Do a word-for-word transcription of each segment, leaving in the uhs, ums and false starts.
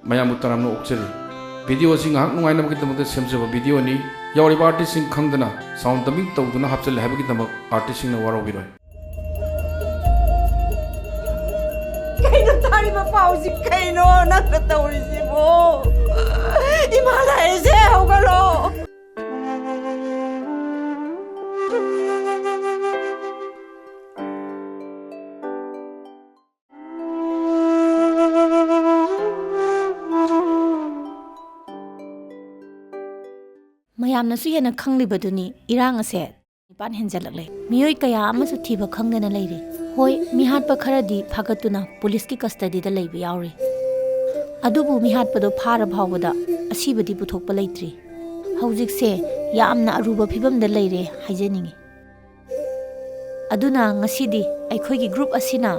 ꯃꯌꯥꯝꯕꯨ ꯇꯔꯥꯝꯅ ꯑꯣꯛꯆꯔꯤ꯫ ꯚꯤꯗꯤꯑꯣ ꯑꯁꯤ ꯉꯥꯏꯍꯥꯛ ꯅꯨꯡꯉꯥꯏꯅꯕꯒꯤꯗꯃꯛꯇ ꯁꯦꯝꯖꯕ ꯚꯤꯗꯤꯑꯣꯅꯤ꯫ ꯌꯥꯎꯔꯤꯕ ꯑꯥꯔꯇꯤꯁꯁꯤꯡ ꯈꯪꯗꯅ ꯁꯥꯎꯟ ꯗꯕꯤꯡ ꯇꯧꯗꯨꯅ ꯍꯥꯞꯆꯤꯜꯂꯦ ꯍꯥꯏꯕꯒꯤꯗꯃꯛ ꯑꯥꯔꯇꯤꯁꯁꯤꯡꯅ ꯋꯥꯔꯧꯕꯤꯔꯣꯏ꯫ ꯀꯩꯅꯣ ꯇꯥꯔꯤꯕ ꯄꯥꯎꯁꯤ? ꯀꯩꯅꯣ ꯅꯪꯅ ꯇꯧꯔꯤꯁꯤꯕꯣ? ꯏꯃꯥ ꯂꯥꯛꯑꯦꯁꯦ, ꯍꯧꯒꯠꯂꯣ꯫ ꯃꯌꯥꯝꯅꯁꯨ ꯍꯦꯟꯅ ꯈꯪꯂꯤꯕꯗꯨꯅꯤ, ꯏꯔꯥꯡ ꯑꯁꯦ ꯅꯤꯄꯥꯟ ꯍꯦꯟꯖꯜꯂꯛꯂꯦ꯫ ꯃꯤꯑꯣꯏ ꯀꯌꯥ ꯑꯃꯁꯨ ꯊꯤꯕ ꯈꯪꯗꯅ ꯂꯩꯔꯤ꯫ ꯍꯣꯏ, ꯃꯤꯍꯥꯠꯄ ꯈꯔꯗꯤ ꯐꯥꯒꯠꯇꯨꯅ ꯄꯨꯂꯤꯁꯀꯤ ꯀꯁꯇꯗꯤꯗ ꯂꯩꯕ ꯌꯥꯎꯔꯤ꯫ ꯑꯗꯨꯕꯨ ꯃꯤꯍꯥꯠꯄꯗꯣ ꯐꯥꯔ ꯐꯥꯎꯕꯗ ꯑꯁꯤꯕꯗꯤ ꯄꯨꯊꯣꯛꯄ ꯂꯩꯇ꯭ꯔꯤ꯫ ꯍꯧꯖꯤꯛꯁꯦ ꯌꯥꯝꯅ ꯑꯔꯨꯕ ꯐꯤꯕꯝꯗ ꯂꯩꯔꯦ ꯍꯥꯏꯖꯅꯤꯡꯏ꯫ ꯑꯗꯨꯅ ꯉꯁꯤꯗꯤ ꯑꯩꯈꯣꯏꯒꯤ ꯒ꯭ꯔꯨꯞ ꯑꯁꯤꯅ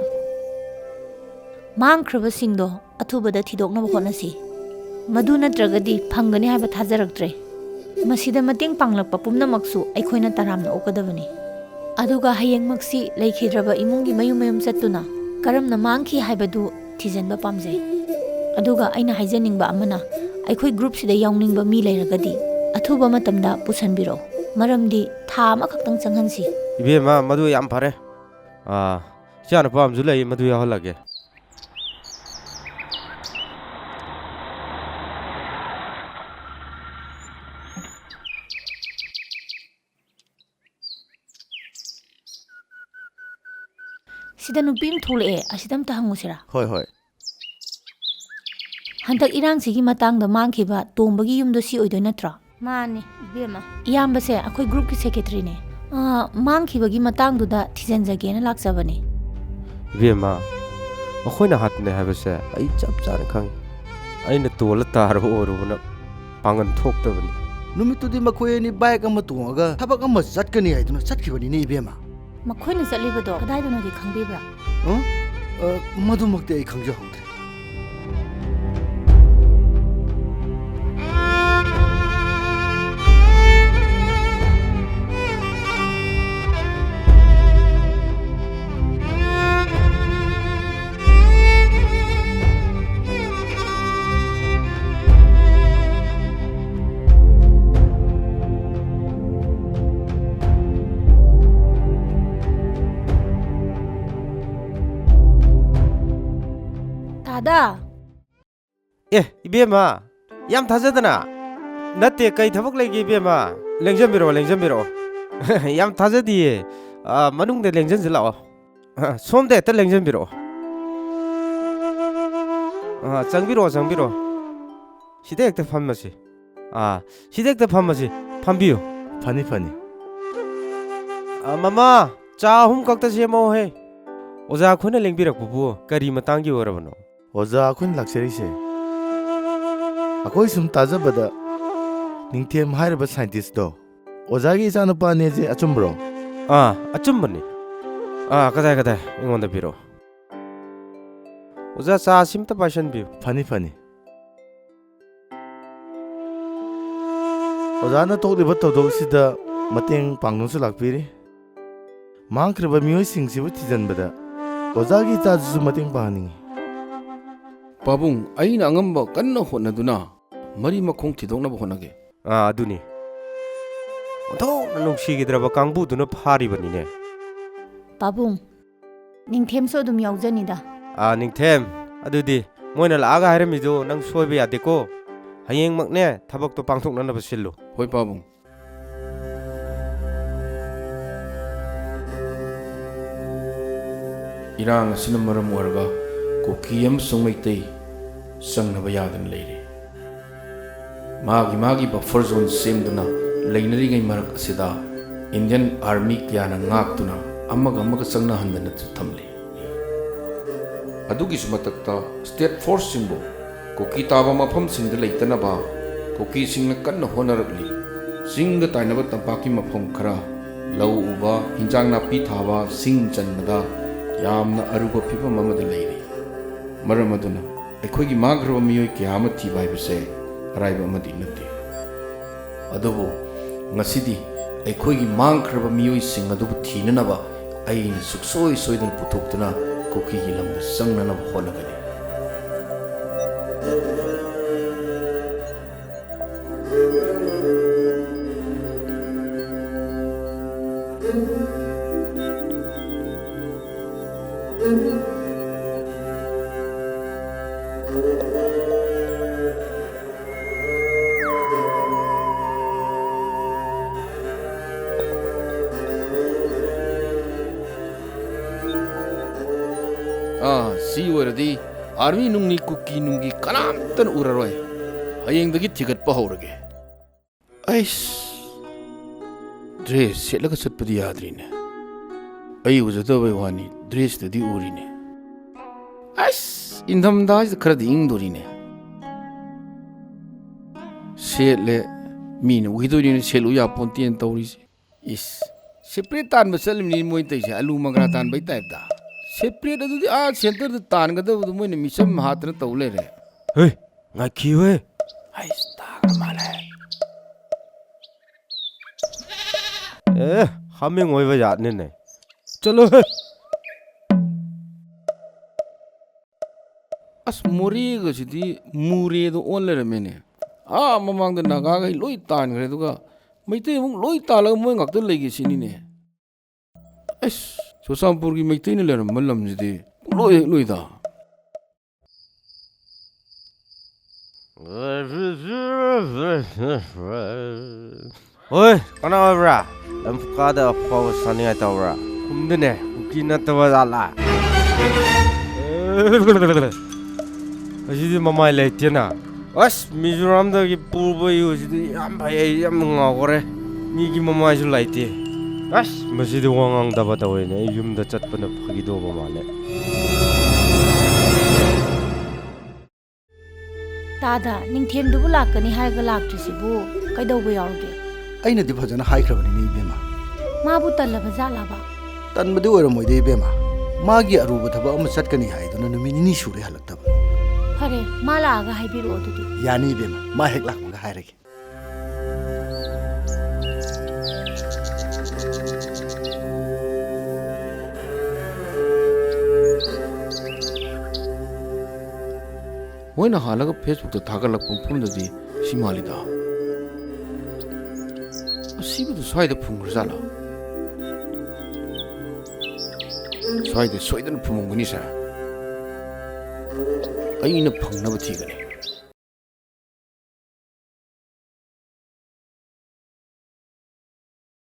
ꯃꯥꯡꯈ꯭ꯔꯕꯁꯤꯡꯗꯣ ꯑꯊꯨꯕꯗ ꯊꯤꯗꯣꯛꯅꯕ ꯍꯣꯠꯅꯁꯤ꯫ ꯃꯗꯨ ꯅꯠꯇ꯭ꯔꯒꯗꯤ ꯐꯪꯒꯅꯤ ꯍꯥꯏꯕ ꯊꯥꯖꯔꯛꯇ꯭ꯔꯦ꯫ ꯃꯁꯤꯗ ꯃꯇꯦꯡ ꯄꯥꯡꯂꯛꯄ ꯄꯨꯝꯅꯃꯛꯁꯨ ꯑꯩꯈꯣꯏꯅ ꯇꯔꯥꯝꯅ ꯑꯣꯛꯀꯗꯕꯅꯤ꯫ ꯑꯗꯨꯒ ꯍꯌꯦꯡꯃꯛꯁꯤ ꯂꯩꯈꯤꯗ꯭ꯔꯕ ꯏꯃꯨꯡꯒꯤ ꯃꯌꯨꯝ ꯃꯌꯨꯝ ꯆꯠꯇꯨꯅ ꯀꯔꯝꯅ ꯃꯥꯡꯈꯤ ꯍꯥꯏꯕꯗꯨ ꯊꯤꯖꯤꯟꯕ ꯄꯥꯝꯖꯩ꯫ ꯑꯗꯨꯒ ꯑꯩꯅ ꯍꯥꯏꯖꯅꯤꯡꯕ ꯑꯃꯅ, ꯑꯩꯈꯣꯏ ꯒ꯭ꯔꯨꯞꯁꯤꯗ ꯌꯥꯎꯅꯤꯡꯕ ꯃꯤ ꯂꯩꯔꯒꯗꯤ ꯑꯊꯨꯕ ꯃꯇꯝꯗ ꯄꯨꯁꯟꯕꯤꯔꯛꯎ꯫ ꯃꯔꯝꯗꯤ ꯊꯥ ꯑꯃꯈꯛꯇꯪ ꯆꯪꯍꯟꯁꯤ꯫ ꯏꯕꯦꯝꯃ, ꯃꯗꯨ ꯌꯥꯝ ꯐꯔꯦ꯫ ꯑꯥ, ꯏꯆꯥꯅꯨꯄꯥ ꯑꯃꯁꯨ ꯂꯩ, ꯃꯗꯨ ꯌꯥꯎꯍꯜꯂꯒꯦ꯫ ꯁꯤꯗ ꯅꯨꯄꯤ ꯑꯃ ꯊꯣꯛꯂꯛꯑꯦ, ꯑꯁꯤꯗ ꯑꯝꯇ ꯍꯪꯉꯨꯁꯤꯔꯥ? ꯍꯣꯏ, ꯍꯣꯏ꯫ ꯍꯟꯗꯛ ꯏꯔꯥꯡꯁꯤꯒꯤ ꯃꯇꯥꯡꯗ ꯃꯥꯡꯈꯤꯕ ꯇꯣꯝꯕꯒꯤ ꯌꯨꯝꯗꯣ ꯁꯤ ꯑꯣꯏꯗꯣꯏ ꯅꯠꯇ꯭ꯔꯣ? ꯃꯥꯅꯤ, ꯏꯕꯦꯝꯃ꯫ ꯏꯌꯥꯝꯕꯁꯦ ꯑꯩꯈꯣꯏ ꯒ꯭ꯔꯨꯞꯀꯤ ꯁꯦꯀ꯭ꯔꯦꯇꯔꯤꯅꯦ꯫ ꯑꯥ, ꯃꯥꯡꯈꯤꯕꯒꯤ ꯃꯇꯥꯡꯗꯨꯗ ꯊꯤꯖꯤꯟꯖꯒꯦꯅ ꯂꯥꯛꯆꯕꯅꯦ꯫ ꯏꯕꯦꯝꯃ, ꯃꯈꯣꯏꯅ ꯍꯥꯠꯄꯅꯦ ꯍꯥꯏꯕꯁꯦ ꯑꯩ ꯆꯞ ꯆꯥꯅ ꯈꯪꯉꯤ꯫ ꯑꯩꯅ ꯇꯣꯜꯂ ꯇꯥꯔꯕ ꯑꯣꯏꯔꯨꯕꯅ ꯄꯥꯡꯒꯜ ꯊꯣꯛꯇꯕꯅꯤ꯫ ꯅꯨꯃꯤꯠꯇꯨꯗꯤ ꯃꯈꯣꯏ ꯑꯅꯤ ꯕꯥꯏꯛ ꯑꯃ ꯇꯣꯡꯉꯒ ꯊꯕꯛ ꯑꯃ ꯆꯠꯀꯅꯤ ꯍꯥꯏꯗꯨꯅ ꯆꯠꯈꯤꯕꯅꯤꯅꯦ, ꯏꯕꯦꯝꯃ꯫ ꯃꯈꯣꯏꯅ ꯆꯠꯂꯤꯕꯗꯣ ꯀꯗꯥꯏꯗꯅꯣꯗꯤ ꯈꯪꯕꯤꯕ꯭ꯔꯥ? ꯑ? ꯑ, ꯃꯗꯨꯃꯛꯇꯤ ꯑꯩ ꯈꯪꯖꯍꯧꯗ꯭ꯔꯦ꯫ ꯗꯥ꯫ ꯑꯦ, ꯏꯕꯦꯝꯃ, ꯌꯥꯝ ꯊꯥꯖꯗꯅ? ꯅꯠꯇꯦ, ꯀꯩ ꯊꯕꯛ ꯂꯩꯒꯦ, ꯏꯕꯦꯝꯃ? ꯂꯦꯡꯖꯟꯕꯤꯔꯛꯑꯣ, ꯂꯦꯡꯖꯟꯕꯤꯔꯛꯑꯣ꯫ ꯌꯥꯝ ꯊꯥꯖꯗꯤꯌꯦ꯫ ꯑ, ꯃꯅꯨꯡꯗ ꯂꯦꯡꯖꯟꯁꯤ ꯂꯥꯛꯑꯣ꯫ ꯑ, ꯁꯣꯝꯗ ꯍꯦꯛꯇ ꯂꯦꯡꯖꯟꯕꯤꯔꯛꯑꯣ꯫ ꯑ, ꯆꯪꯕꯤꯔꯛꯑꯣ, ꯆꯪꯕꯤꯔꯛꯑꯣ꯫ ꯁꯤꯗ ꯍꯦꯛꯇ ꯐꯝꯃꯁꯤ꯫ ꯑ, ꯁꯤꯗ ꯍꯦꯛꯇ ꯐꯝꯃꯁꯤ꯫ ꯐꯝꯕꯤꯌꯨ꯫ ꯐꯅꯤ, ꯐꯅꯤ꯫ ꯑ, ꯃꯃꯥ, ꯆꯥ ꯑꯍꯨꯝ ꯈꯛꯇ ꯁꯦꯝꯃꯛꯑꯣꯍꯦ꯫ ꯑꯣꯖꯥ ꯑꯩꯈꯣꯏꯅ ꯂꯦꯡꯕꯤꯔꯛꯄꯕꯨ ꯀꯔꯤ ꯃꯇꯥꯡꯒꯤ ꯑꯣꯏꯔꯕꯅꯣ? ꯑꯣꯖꯥ, ꯑꯩꯈꯣꯏꯅ ꯂꯥꯛꯆꯔꯤꯁꯦ, ꯑꯩꯈꯣꯏ ꯁꯨꯝ ꯇꯥꯖꯕꯗ, ꯅꯤꯡꯊꯦꯝ ꯍꯥꯏꯔꯤꯕ scientistꯇꯣ ꯑꯣꯖꯥꯒꯤ ꯏꯆꯥꯅꯨꯄꯥꯅꯦꯁꯦ ꯑꯆꯨꯝꯕ꯭ꯔꯣ? ꯑꯥ, ꯑꯆꯨꯝꯕꯅꯤ꯫ ꯑꯥ, ꯀꯗꯥꯏ, ꯀꯗꯥꯏ? ꯑꯩꯉꯣꯟꯗ ꯄꯤꯔꯛꯑꯣ꯫ ꯑꯣꯖꯥ, ꯆꯥ ꯑꯁꯤꯝꯇ ꯄꯥꯏꯁꯟꯕꯤꯌꯨ꯫ ꯐꯅꯤ, ꯐꯅꯤ꯫ ꯑꯣꯖꯥꯅ ꯊꯣꯛꯂꯤꯕ ꯊꯧꯗꯣꯛꯁꯤꯗ ꯃꯇꯦꯡ ꯄꯥꯡꯗꯨꯅꯁꯨ ꯂꯥꯛꯄꯤꯔꯤ꯫ ꯃꯥꯡꯈ꯭ꯔꯕ ꯃꯤꯑꯣꯏꯁꯤꯡꯁꯤꯕꯨ ꯊꯤꯖꯤꯟꯕꯗ ꯑꯣꯖꯥꯒꯤ ꯏꯆꯥꯗꯨꯁꯨ ꯃꯇꯦꯡ ꯄꯥꯡꯍꯟꯅꯤꯡꯏ꯫ ꯄꯥꯕꯨꯡ, ꯑꯩꯅ ꯑꯉꯝꯕ ꯀꯟꯅ ꯍꯣꯠꯅꯗꯨꯅ ꯃꯔꯤ ꯃꯈꯣꯡ ꯊꯤꯗꯣꯛꯅꯕ ꯍꯣꯠꯅꯒꯦ꯫ ꯑꯥ, ꯑꯗꯨꯅꯤ꯫ ꯑꯣꯟꯊꯣꯛꯅ ꯅꯨꯡꯁꯤꯈꯤꯗ꯭ꯔꯕ ꯀꯥꯡꯕꯨꯗꯨꯅ ꯐꯥꯔꯤꯕꯅꯤꯅꯦ꯫ ꯄꯥꯕꯨꯡ, ꯅꯤꯡꯊꯦꯝꯁꯨ ꯑꯗꯨꯝ ꯌꯥꯎꯖꯅꯤꯗ꯫ ꯑꯥ, ꯅꯤꯡꯊꯦꯝ, ꯑꯗꯨꯗꯤ ꯃꯣꯏꯅ ꯂꯥꯛꯑꯒ ꯍꯥꯏꯔꯝꯃꯤꯗꯨ ꯅꯪ ꯁꯣꯏꯕ ꯌꯥꯗꯦꯀꯣ꯫ ꯍꯌꯦꯡꯃꯛꯅꯦ ꯊꯕꯛꯇꯣ ꯄꯥꯡꯊꯣꯛꯅꯅꯕ ꯁꯤꯜꯂꯨ꯫ ꯍꯣꯏ, ꯄꯥꯕꯨꯡ꯫ ꯏꯔꯥꯡ ꯑꯁꯤꯅ ꯃꯔꯝ ꯑꯣꯏꯔꯒ ꯀꯨꯀꯤ ꯑꯃꯁꯨꯡ ꯃꯩꯇꯩ ꯆꯪꯅꯕ ꯌꯥꯗꯅ ꯂꯩꯔꯤ꯫ ꯃꯥꯒꯤ ꯃꯥꯒꯤ buffer zone ꯁꯦꯝꯗꯨꯅ ꯂꯩꯅꯔꯤꯉꯩ ꯃꯔꯛ ꯑꯁꯤꯗ Indian Army ꯀꯌꯥꯅ ꯉꯥꯛꯇꯨꯅ ꯑꯃꯒ ꯑꯃꯒ ꯆꯪꯅꯍꯟꯗꯅ ꯊꯝꯂꯤ꯫ ꯑꯗꯨꯒꯤꯁꯨ ꯃꯊꯛꯇ state forceꯁꯤꯡꯕꯨ ꯀꯨꯀꯤ ꯇꯥꯕ ꯃꯐꯝꯁꯤꯡꯗ ꯂꯩꯇꯅꯕ ꯀꯨꯀꯤꯁꯤꯡꯅ ꯀꯟꯅ ꯍꯣꯠꯅꯔꯛꯂꯤ꯫ ꯆꯤꯡꯗ ꯇꯥꯏꯅꯕ ꯇꯝꯄꯥꯛꯀꯤ ꯃꯐꯝ ꯈꯔ ꯂꯧ ꯎꯕ, ꯍꯤꯟꯖꯥꯡ ꯅꯥꯄꯤ ꯊꯥꯕ, ꯁꯤꯡ ꯆꯟꯕꯗ ꯌꯥꯝꯅ ꯑꯔꯨꯕ ꯐꯤꯕꯝ ꯑꯃꯗ ꯂꯩꯔꯤ꯫ ꯃꯔꯝ ꯑꯗꯨꯅ ꯑꯩꯈꯣꯏꯒꯤ ꯃꯥꯡꯈ꯭ꯔꯕ ꯃꯤꯑꯣꯏ ꯀꯌꯥ ꯑꯃ ꯊꯤꯕ ꯍꯥꯏꯕꯁꯦ ꯑꯔꯥꯏꯕ ꯑꯃꯗꯤ ꯅꯠꯇꯦ꯫ ꯑꯗꯨꯕꯨ ꯉꯁꯤꯗꯤ ꯑꯩꯈꯣꯏꯒꯤ ꯃꯥꯡꯈ꯭ꯔꯕ ꯃꯤꯑꯣꯏꯁꯤꯡ ꯑꯗꯨꯕꯨ ꯊꯤꯅꯅꯕ ꯑꯩꯅ ꯁꯨꯡꯁꯣꯏ ꯁꯣꯏꯗꯅ ꯄꯨꯊꯣꯛꯇꯨꯅ ꯀꯨꯀꯤꯒꯤ ꯂꯝꯗ ꯆꯪꯅꯅꯕ ꯍꯣꯠꯅꯒꯅꯤ꯫ ꯑꯥ, ꯁꯤ ꯑꯣꯏꯔꯗꯤ ꯑꯥꯔꯃꯤ ꯅꯨꯡꯅꯤ, ꯀꯨꯀꯤ ꯅꯨꯡꯒꯤ ꯀꯅꯥꯝꯇꯅ ꯎꯔꯔꯣꯏ꯫ ꯍꯌꯦꯡꯗꯒꯤ ꯊꯤꯒꯠꯄ ꯍꯧꯔꯒꯦ꯫ ꯑꯩꯁ, ꯗ꯭ꯔꯦꯁ ꯁꯦꯠꯂꯒ ꯆꯠꯄꯗꯤ ꯌꯥꯗ꯭ꯔꯤꯅꯦ꯫ ꯑꯩ ꯎꯖꯗꯕꯩ ꯋꯥꯅꯤ, ꯗ꯭ꯔꯦꯁꯇꯗꯤ ꯎꯔꯤꯅꯦ꯫ ꯑꯁ, ꯏꯪꯊꯝꯊꯥꯁꯤꯗ ꯈꯔꯗꯤ ꯏꯪꯗꯣꯔꯤꯅꯦ꯫ ꯁꯦꯠꯂꯦ, ꯃꯤꯅ ꯎꯈꯤꯗꯣꯏꯅꯤꯅ ꯁꯦꯠꯂꯨ ꯌꯥꯄꯣꯟꯇꯦꯅ ꯇꯧꯔꯤꯁꯦ꯫ ꯏꯁ, ꯁꯦꯄꯔꯦꯠ ꯇꯥꯟꯕ ꯆꯠꯂꯤꯕꯅꯤ ꯃꯣꯏ ꯇꯧꯔꯤꯁꯦ, ꯑꯂꯨ ꯃꯪꯒ꯭ꯔꯥ ꯇꯥꯟꯕꯩ ꯇꯥꯏꯞꯇ꯫ ꯁꯦꯄꯔꯦꯠ ꯑꯗꯨꯗꯤ ꯑꯥ ꯁꯦꯟꯇꯔꯗ ꯇꯥꯟꯒꯗꯕꯗꯨ ꯃꯣꯏꯅ ꯃꯤꯆꯝ ꯍꯥꯠꯇꯅ ꯇꯧ ꯂꯩꯔꯦ꯫ ꯍꯦ, ꯉꯥꯏꯈꯤꯌꯨꯍꯦ꯫ ꯑꯩꯁ, ꯇꯥꯈ꯭ꯔ ꯃꯥꯜꯂꯦ꯫ ꯑꯦ, ꯍꯥꯃꯦꯡ ꯑꯣꯏꯕ ꯖꯥꯠꯅꯤꯅꯦ꯫ ꯆꯠꯂꯣꯍꯦ꯫ ꯑꯁ, ꯃꯣꯔꯦꯒꯁꯤꯗꯤ ꯃꯨꯔꯦꯗꯣ ꯑꯣꯟ ꯂꯩꯔꯝꯃꯦꯅꯦ꯫ ꯑꯥ ꯃꯃꯥꯡꯗ ꯅꯥꯒꯥꯈꯩ ꯂꯣꯏ ꯇꯥꯟꯈ꯭ꯔꯦ, ꯑꯗꯨꯒ ꯃꯩꯇꯩ ꯑꯃꯨꯛ ꯂꯣꯏ ꯇꯥꯜꯂꯒ ꯃꯣꯏ ꯉꯥꯛꯇ ꯂꯩꯒꯦ ꯁꯤꯅꯤꯅꯦ꯫ ꯑꯁ, ꯆꯨꯔꯆꯥꯟꯄꯨꯔꯒꯤ ꯃꯩꯇꯩꯅ ꯂꯩꯔꯝꯕ ꯂꯝꯁꯤꯗꯤ ꯄꯨꯡꯂꯣꯏ ꯍꯦꯛ ꯂꯣꯏꯗ꯫ ꯍꯣꯏ, ꯀꯅꯥ ꯑꯣꯏꯕ꯭ꯔꯥ? ꯂꯝꯐꯨꯀꯥꯗ ꯑꯐꯥꯎꯕ ꯁꯥꯅꯤꯡꯉꯥꯏ ꯇꯧꯕ꯭ꯔꯥ? ꯈꯨꯝꯗꯦꯅꯦ, ꯀꯨꯀꯤ ꯅꯠꯇꯕ ꯖꯥꯠꯂꯥ? ꯑꯁꯤꯗꯤ ꯃꯃꯥꯏ ꯂꯩꯇꯦꯅ꯫ ꯑꯁ, ꯃꯤꯖꯣꯔꯥꯝꯗꯒꯤ ꯄꯨꯔꯕ ꯌꯨꯁꯤꯗꯤ ꯌꯥꯝ ꯐꯩ, ꯑꯩ ꯌꯥꯝ ꯉꯥꯎꯈ꯭ꯔꯦ꯫ ꯃꯤꯒꯤ ꯃꯃꯥꯏꯁꯨ ꯂꯩꯇꯦ꯫ ꯑꯁ, ꯃꯁꯤꯗꯤ ꯋꯥ ꯉꯥꯡꯗꯕ ꯇꯧꯋꯦꯅꯦ꯫ ꯑꯩ ꯌꯨꯝꯗ ꯆꯠꯄꯅ ꯐꯒꯤꯗꯧꯕ ꯃꯥꯜꯂꯦ꯫ ꯇꯥꯗ, ꯅꯤꯡꯊꯦꯝꯗꯨꯕꯨ ꯂꯥꯛꯀꯅꯤ ꯍꯥꯏꯔꯒ ꯂꯥꯛꯇ꯭ꯔꯤꯁꯤꯕꯨ ꯀꯩꯗꯧꯕ ꯌꯥꯎꯔꯒꯦ? ꯑꯩꯅꯗꯤ ꯐꯖꯅ ꯍꯥꯏꯈ꯭ꯔꯕꯅꯤꯅꯦ, ꯏꯕꯦꯝꯃ꯫ ꯃꯥꯕꯨ ꯇꯜꯂꯕ ꯖꯥꯠꯂꯕ? ꯇꯟꯕꯗꯤ ꯑꯣꯏꯔꯝꯃꯣꯏꯗ, ꯏꯕꯦꯝꯃ꯫ ꯃꯥꯒꯤ ꯑꯔꯨꯕ ꯊꯕꯛ ꯑꯃ ꯆꯠꯀꯅꯤ ꯍꯥꯏꯗꯨꯅ ꯅꯨꯃꯤꯠ ꯅꯤꯅꯤ ꯁꯨꯔꯦ ꯍꯜꯂꯛꯇꯕ꯫ ꯐꯔꯦ, ꯃꯥ ꯂꯥꯛꯑꯒ ꯍꯥꯏꯕꯤꯔꯛꯑꯣ ꯑꯗꯨꯗꯤ꯫ ꯌꯥꯅꯤ, ꯏꯕꯦꯝꯃ, ꯃꯥ ꯍꯦꯛ ꯂꯥꯛꯄꯒ ꯍꯥꯏꯔꯒꯦ꯫ ꯃꯣꯏꯅ ꯍꯥꯜꯂꯒ Facebook-ꯇ ꯊꯥꯒꯠꯂꯛꯄ ꯃꯐꯝꯗꯨꯗꯤ ꯁꯤ ꯃꯥꯜꯂꯤꯗ꯫ ꯑꯁꯤꯕꯨꯗꯤ ꯁ꯭ꯋꯥꯏꯗ ꯐꯨꯝꯈ꯭ꯔꯖꯥꯠꯂꯣ? ꯁ꯭ꯋꯥꯏꯗ ꯁꯣꯏꯗꯅ ꯐꯨꯝꯃꯝꯒꯅꯤ ꯁꯥꯔ꯫ ꯑꯩꯅ ꯐꯪꯅꯕ ꯊꯤꯒꯅꯤ꯫